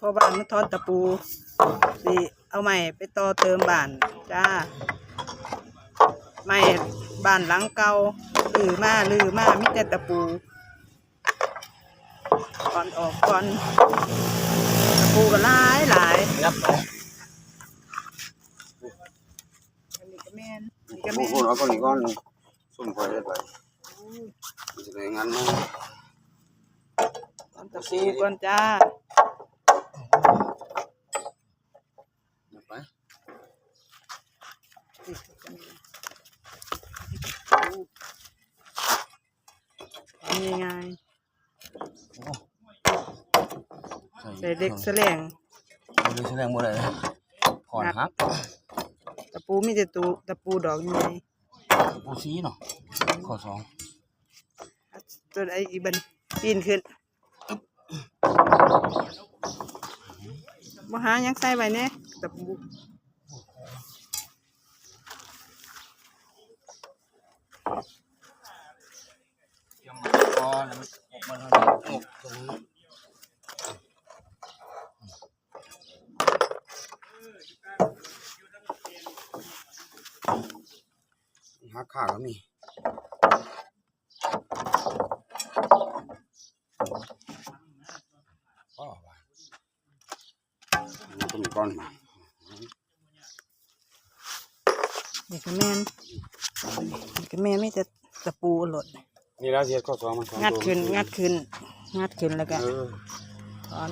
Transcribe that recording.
ພໍ່ບ້ານມາຖອນຕະປູ ຊິເອົາໄມ້ໄປຕໍ່ເຕີມບ້ານຈ້າ. ໄມ້ບ້ານຫຼັງເກົ່າ ຮື້ມາຮື້ມາ ມີແຕ່ຕະປູ ຖອນອອກກ່ອນ. ຕະປູກໍຫຼາຍຫຼາຍ. ອັນນີ້ກໍແມ່ນ ອັນນີ້ກໍແມ່ນ. ເອົາກ່ອນນີ້ກ່ອນ ຊຸມຂ້ອຍເຮັດໄວ້ ມັນຊິໄດ້ງານມາ. ຖອນຕະປູກ່ອນຈ້າ. ໄປ ງ່າຍໆ ໃສ່ເຫຼັກສະແຫຼງ ເອົາເຫຼັກສະແຫຼງບໍ່ໄດ້ ຂອນຫັກ. ຕະປູມີແຕ່ຕູ ຕະປູດອກໃຫຍ່ ຕະປູສີ່ເນາະ ຂໍ້ສອງ. ຕົວໃດອີກບັດນີ້ ປີນຂຶ້ນ ບໍ່ຫາຫຍັງໃສ່ໄວ້ແດ່ ຕະປູ. ຫາຂ້າກໍມີ. ພໍວ່າ ມັນກໍມີກ່ອນມາ. ນີ້ກໍແມ່ນ ນີ້ກໍແມ່ນ ມີແຕ່ຕະປູໂລດ. ນີ້ລະຊິເຮັດຂໍ້ສອງມັນສອງ ງັດຂຶ້ນ ໂຕ ງັດຂຶ້ນ ງັດຂຶ້ນແລ້ວກໍ ເອີ ຖອນ.